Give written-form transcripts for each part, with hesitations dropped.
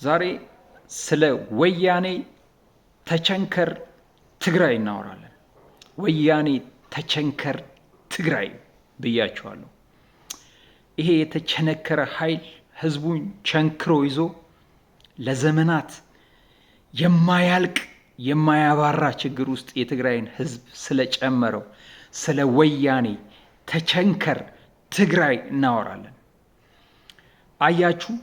ዛሬ ስለ ወያኔ ተቸንከር ትግራይ እናወራለን። ወያኔ ተቸንከር ትግራይ ብያቸዋለሁ። ይሄ የተቸነከረ ኃይል ህዝቡን ቸንክሮ ይዞ ለዘመናት የማያልቅ የማያባራ ችግር ውስጥ የትግራይን ህዝብ ስለጨመረው ስለ ወያኔ ተቸንከር ትግራይ እናወራለን። አያችሁ፣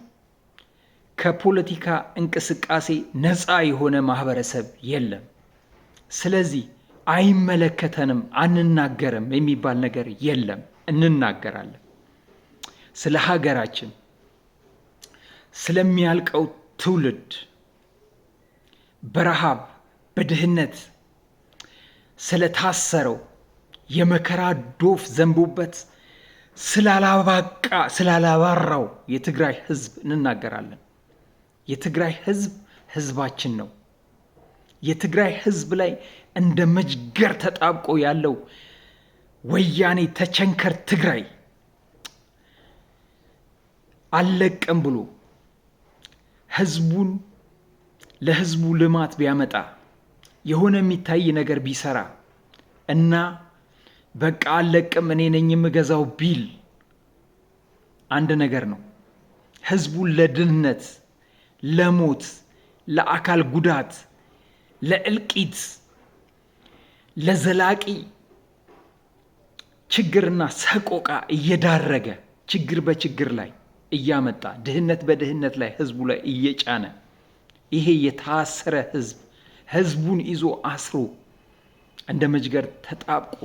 ከፖለቲካ እንቅስቃሴ ነፃ የሆነ ማህበረሰብ የለም። ስለዚህ አይመለከተንም፣ አንናገርም የሚባል ነገር የለም። እንናገራለን። ስለ ሀገራችን፣ ስለሚያልቀው ትውልድ፣ በረሃብ በድህነት ስለታሰረው፣ የመከራ ዶፍ ዘንቦበት ስላላባቃ ስላላባራው የትግራይ ህዝብ እንናገራለን። የትግራይ ህዝብ ህዝባችን ነው። የትግራይ ህዝብ ላይ እንደ መጅገር ተጣብቆ ያለው ወያኔ ተቸንከር ትግራይ አልለቅም ብሎ ህዝቡን ለህዝቡ ልማት ቢያመጣ፣ የሆነ የሚታይ ነገር ቢሰራ እና በቃ አልለቅም፣ እኔ ነኝ የምገዛው ቢል አንድ ነገር ነው። ህዝቡን ለድህነት፣ ለሞት፣ ለአካል ጉዳት፣ ለእልቂት፣ ለዘላቂ ችግርና ሰቆቃ እየዳረገ፣ ችግር በችግር ላይ እያመጣ፣ ድህነት በድህነት ላይ ህዝቡ ላይ እየጫነ፣ ይሄ የታሰረ ህዝብ ህዝቡን ይዞ አስሮ እንደ መጅገር ተጣብቆ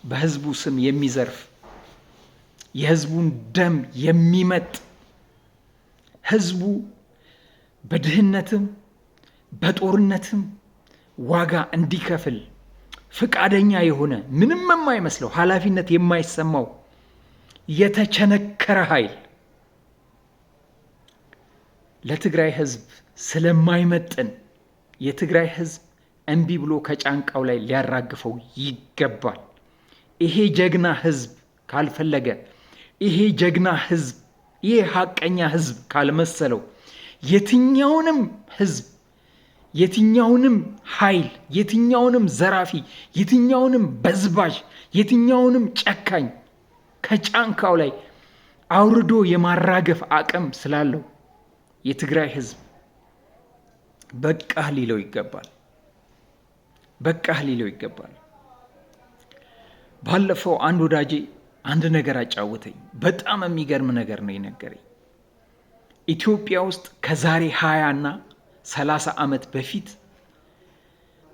በህዝቡ ስም የሚዘርፍ፣ የህዝቡን ደም የሚመጥ፣ ህዝቡ በድህነትም በጦርነትም ዋጋ እንዲከፍል ፍቃደኛ የሆነ፣ ምንም የማይመስለው፣ ኃላፊነት የማይሰማው የተቸነከረ ኃይል ለትግራይ ህዝብ ስለማይመጥን የትግራይ ህዝብ እምቢ ብሎ ከጫንቃው ላይ ሊያራግፈው ይገባል። ይሄ ጀግና ህዝብ ካልፈለገ፣ ይሄ ጀግና ህዝብ፣ ይሄ ሀቀኛ ህዝብ ካልመሰለው የትኛውንም ህዝብ፣ የትኛውንም ኃይል፣ የትኛውንም ዘራፊ፣ የትኛውንም በዝባዥ፣ የትኛውንም ጨካኝ ከጫንቃው ላይ አውርዶ የማራገፍ አቅም ስላለው የትግራይ ህዝብ በቃህ ሊለው ይገባል። በቃህ ሊለው ይገባል። ባለፈው አንድ ወዳጄ አንድ ነገር አጫወተኝ። በጣም የሚገርም ነገር ነው የነገረኝ። ኢትዮጵያ ውስጥ ከዛሬ 20 እና 30 ዓመት በፊት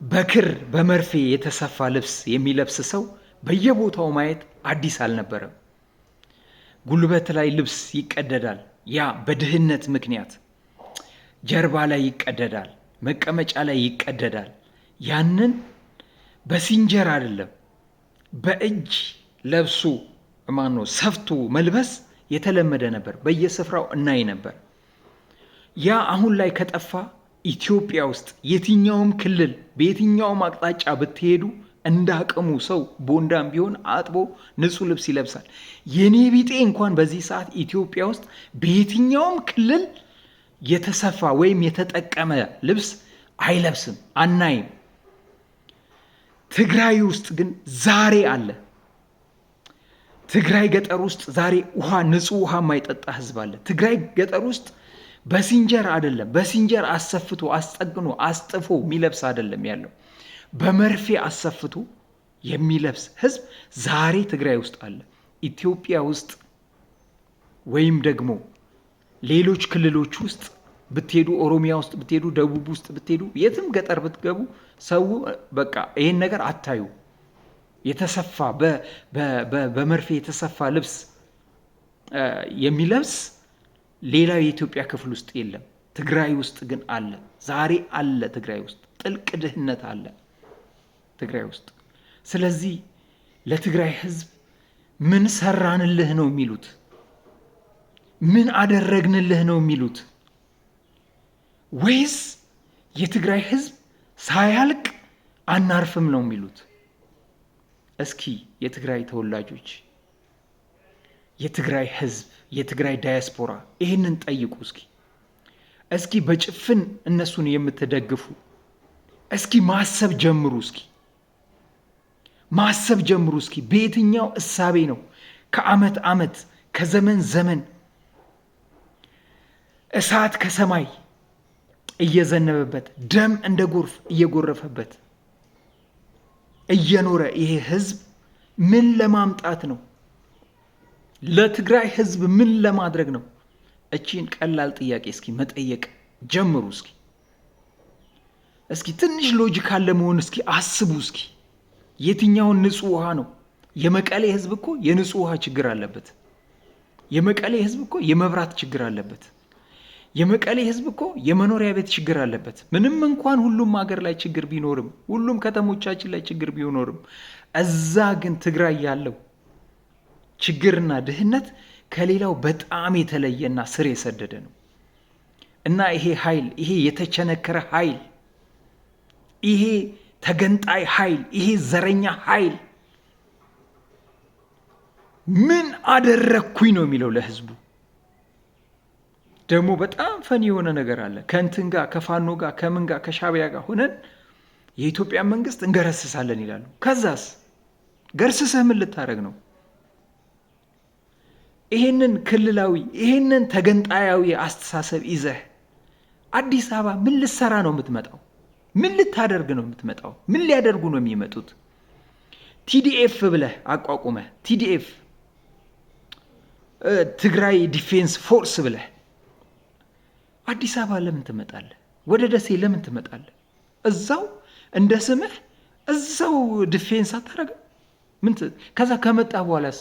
በክር በመርፌ የተሰፋ ልብስ የሚለብስ ሰው በየቦታው ማየት አዲስ አልነበረም። ጉልበት ላይ ልብስ ይቀደዳል። ያ በድህነት ምክንያት ጀርባ ላይ ይቀደዳል፣ መቀመጫ ላይ ይቀደዳል። ያንን በሲንጀር አይደለም፣ በእጅ ለብሶ ማነው ሰፍቶ መልበስ የተለመደ ነበር። በየስፍራው እናይ ነበር። ያ አሁን ላይ ከጠፋ ኢትዮጵያ ውስጥ የትኛውም ክልል በየትኛውም አቅጣጫ ብትሄዱ እንደ አቅሙ ሰው ቦንዳም ቢሆን አጥቦ ንጹህ ልብስ ይለብሳል። የኔ ቢጤ እንኳን በዚህ ሰዓት ኢትዮጵያ ውስጥ በየትኛውም ክልል የተሰፋ ወይም የተጠቀመ ልብስ አይለብስም፣ አናይም። ትግራይ ውስጥ ግን ዛሬ አለ። ትግራይ ገጠር ውስጥ ዛሬ ውሃ፣ ንጹህ ውሃ የማይጠጣ ህዝብ አለ። ትግራይ ገጠር ውስጥ በሲንጀር አይደለም፣ በሲንጀር አሰፍቶ አስጠግኖ አስጥፎ የሚለብስ አይደለም ያለው፣ በመርፌ አሰፍቶ የሚለብስ ህዝብ ዛሬ ትግራይ ውስጥ አለ። ኢትዮጵያ ውስጥ ወይም ደግሞ ሌሎች ክልሎች ውስጥ ብትሄዱ፣ ኦሮሚያ ውስጥ ብትሄዱ፣ ደቡብ ውስጥ ብትሄዱ፣ የትም ገጠር ብትገቡ ሰው በቃ ይሄን ነገር አታዩ። የተሰፋ፣ በመርፌ የተሰፋ ልብስ የሚለብስ ሌላው የኢትዮጵያ ክፍል ውስጥ የለም። ትግራይ ውስጥ ግን አለ። ዛሬ አለ። ትግራይ ውስጥ ጥልቅ ድህነት አለ ትግራይ ውስጥ። ስለዚህ ለትግራይ ህዝብ ምን ሰራንልህ ነው የሚሉት? ምን አደረግንልህ ነው የሚሉት? ወይስ የትግራይ ህዝብ ሳያልቅ አናርፍም ነው የሚሉት? እስኪ የትግራይ ተወላጆች፣ የትግራይ ህዝብ፣ የትግራይ ዳያስፖራ ይህንን ጠይቁ እስኪ። እስኪ በጭፍን እነሱን የምትደግፉ እስኪ ማሰብ ጀምሩ። እስኪ ማሰብ ጀምሩ። እስኪ በየትኛው እሳቤ ነው ከዓመት ዓመት፣ ከዘመን ዘመን እሳት ከሰማይ እየዘነበበት፣ ደም እንደ ጎርፍ እየጎረፈበት እየኖረ ይሄ ህዝብ ምን ለማምጣት ነው? ለትግራይ ህዝብ ምን ለማድረግ ነው? እቺን ቀላል ጥያቄ እስኪ መጠየቅ ጀምሩ። እስኪ ትንሽ logical ለመሆን እስኪ አስቡ። እስኪ የትኛውን ንጹህ ውሃ ነው? የመቀሌ ህዝብ እኮ የንጹህ ውሃ ችግር አለበት። የመቀሌ ህዝብ እኮ የመብራት ችግር አለበት። የመቀሌ ህዝብ እኮ የመኖሪያ ቤት ችግር አለበት። ምንም እንኳን ሁሉም ሀገር ላይ ችግር ቢኖርም፣ ሁሉም ከተሞቻችን ላይ ችግር ቢኖርም፣ እዛ ግን ትግራይ ያለው ችግርና ድህነት ከሌላው በጣም የተለየና ስር የሰደደ ነው። እና ይሄ ኃይል፣ ይሄ የተቸነከረ ኃይል፣ ይሄ ተገንጣይ ኃይል፣ ይሄ ዘረኛ ኃይል ምን አደረግኩኝ ነው የሚለው ለህዝቡ። ደግሞ በጣም funny የሆነ ነገር አለ። ከእንትን ጋር፣ ከፋኖ ጋር፣ ከምን ጋር፣ ከሻቢያ ጋር ሆነን የኢትዮጵያ መንግስት እንገረስሳለን ይላሉ። ከዛስ ገርስሰህ ምን ልታደርግ ነው? ይሄንን ክልላዊ፣ ይሄንን ተገንጣያዊ አስተሳሰብ ይዘህ አዲስ አበባ ምን ልትሰራ ነው የምትመጣው? ምን ልታደርግ ነው የምትመጣው? ምን ሊያደርጉ ነው የሚመጡት? TDF ብለህ አቋቁመህ፣ TDF፣ ትግራይ Defense Force ብለህ አዲስ አበባ ለምን ትመጣለህ? ወደ ደሴ ለምን ትመጣለህ? እዛው እንደ ስምህ እዛው defense አታደርግም? ምን ከዛ ከመጣህ በኋላስ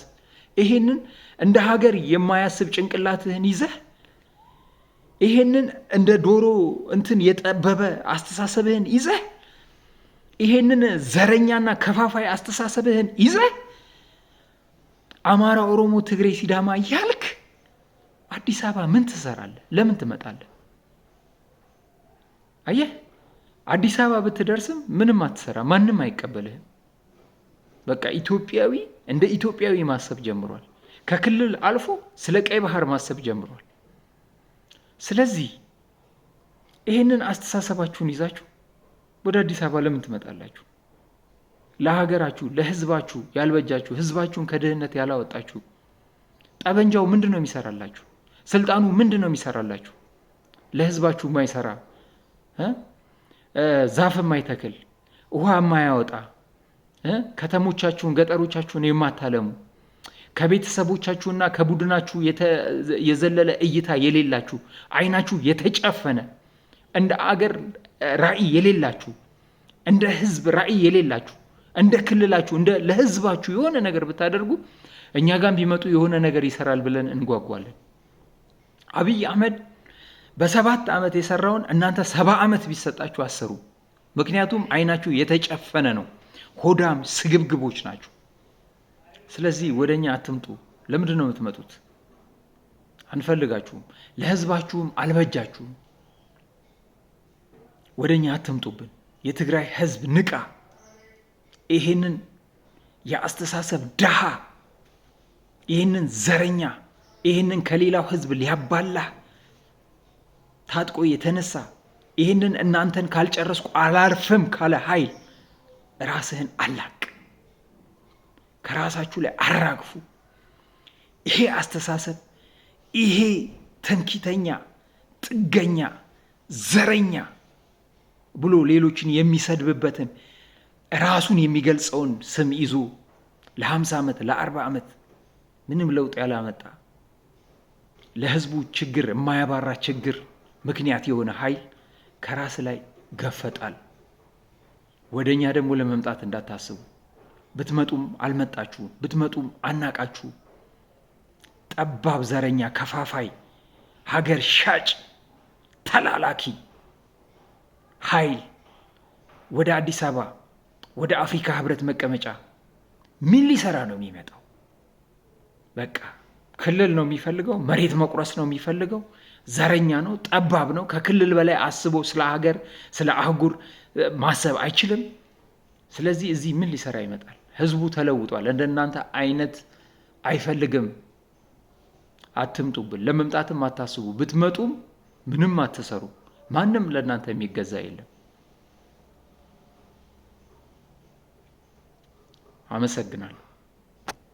ይሄንን እንደ ሀገር የማያስብ ጭንቅላትህን ይዘህ፣ ይሄንን እንደ ዶሮ እንትን የጠበበ አስተሳሰብህን ይዘህ፣ ይሄንን ዘረኛና ከፋፋይ አስተሳሰብህን ይዘህ፣ አማራ፣ ኦሮሞ፣ ትግሬ፣ ሲዳማ እያልክ አዲስ አበባ ምን ትሰራለህ? ለምን ትመጣለህ? አየህ፣ አዲስ አበባ ብትደርስም ምንም አትሰራ፣ ማንም አይቀበልህም። በቃ ኢትዮጵያዊ እንደ ኢትዮጵያዊ ማሰብ ጀምሯል። ከክልል አልፎ ስለ ቀይ ባህር ማሰብ ጀምሯል። ስለዚህ ይሄንን አስተሳሰባችሁን ይዛችሁ ወደ አዲስ አበባ ለምን ትመጣላችሁ? ለሀገራችሁ፣ ለህዝባችሁ ያልበጃችሁ፣ ህዝባችሁን ከድህነት ያላወጣችሁ፣ ጠበንጃው ምንድን ነው የሚሰራላችሁ? ስልጣኑ ምንድን ነው የሚሰራላችሁ? ለህዝባችሁ የማይሰራ፣ ዛፍ የማይተክል፣ ውሃ የማያወጣ፣ ከተሞቻችሁን ገጠሮቻችሁን የማታለሙ፣ ከቤተሰቦቻችሁና ከቡድናችሁ የዘለለ እይታ የሌላችሁ፣ አይናችሁ የተጨፈነ፣ እንደ አገር ራዕይ የሌላችሁ፣ እንደ ህዝብ ራዕይ የሌላችሁ፣ እንደ ክልላችሁ፣ እንደ ለህዝባችሁ የሆነ ነገር ብታደርጉ እኛ ጋም ቢመጡ የሆነ ነገር ይሰራል ብለን እንጓጓለን። አብይ አህመድ በ7 ዓመት የሰራውን እናንተ 70 ዓመት ቢሰጣችሁ አትሰሩ። ምክንያቱም አይናችሁ የተጨፈነ ነው። ሆዳም ስግብግቦች ናችሁ። ስለዚህ ወደ እኛ አትምጡ። ለምንድን ነው የምትመጡት? አንፈልጋችሁም። ለህዝባችሁም አልበጃችሁም። ወደ እኛ አትምጡብን። የትግራይ ህዝብ ንቃ። ይሄንን የአስተሳሰብ ድሃ፣ ይህንን ዘረኛ፣ ይህንን ከሌላው ህዝብ ሊያባላህ ታጥቆ የተነሳ፣ ይህንን እናንተን ካልጨረስኩ አላርፍም ካለ ኃይል ራስህን አላቅ፣ ከራሳችሁ ላይ አራግፉ። ይሄ አስተሳሰብ፣ ይሄ ትምክህተኛ፣ ጥገኛ፣ ዘረኛ ብሎ ሌሎችን የሚሰድብበትን ራሱን የሚገልጸውን ስም ይዞ ለ50 ዓመት፣ ለ40 ዓመት ምንም ለውጥ ያላመጣ፣ ለህዝቡ ችግር የማያባራ ችግር ምክንያት የሆነ ኃይል ከራስ ላይ ገፈጣል። ወደ እኛ ደግሞ ለመምጣት እንዳታስቡ። ብትመጡም አልመጣችሁም፣ ብትመጡም አናቃችሁ። ጠባብ፣ ዘረኛ፣ ከፋፋይ፣ ሀገር ሻጭ፣ ተላላኪ ኃይል ወደ አዲስ አበባ፣ ወደ አፍሪካ ህብረት መቀመጫ ምን ሊሰራ ነው የሚመጣው? በቃ ክልል ነው የሚፈልገው፣ መሬት መቁረስ ነው የሚፈልገው። ዘረኛ ነው፣ ጠባብ ነው። ከክልል በላይ አስቦ ስለ ሀገር፣ ስለ አህጉር ማሰብ አይችልም። ስለዚህ እዚህ ምን ሊሰራ ይመጣል? ህዝቡ ተለውጧል። እንደናንተ አይነት አይፈልግም። አትምጡብን፣ ለመምጣትም አታስቡ። ብትመጡም ምንም አትሰሩ። ማንም ለእናንተ የሚገዛ የለም። አመሰግናለሁ።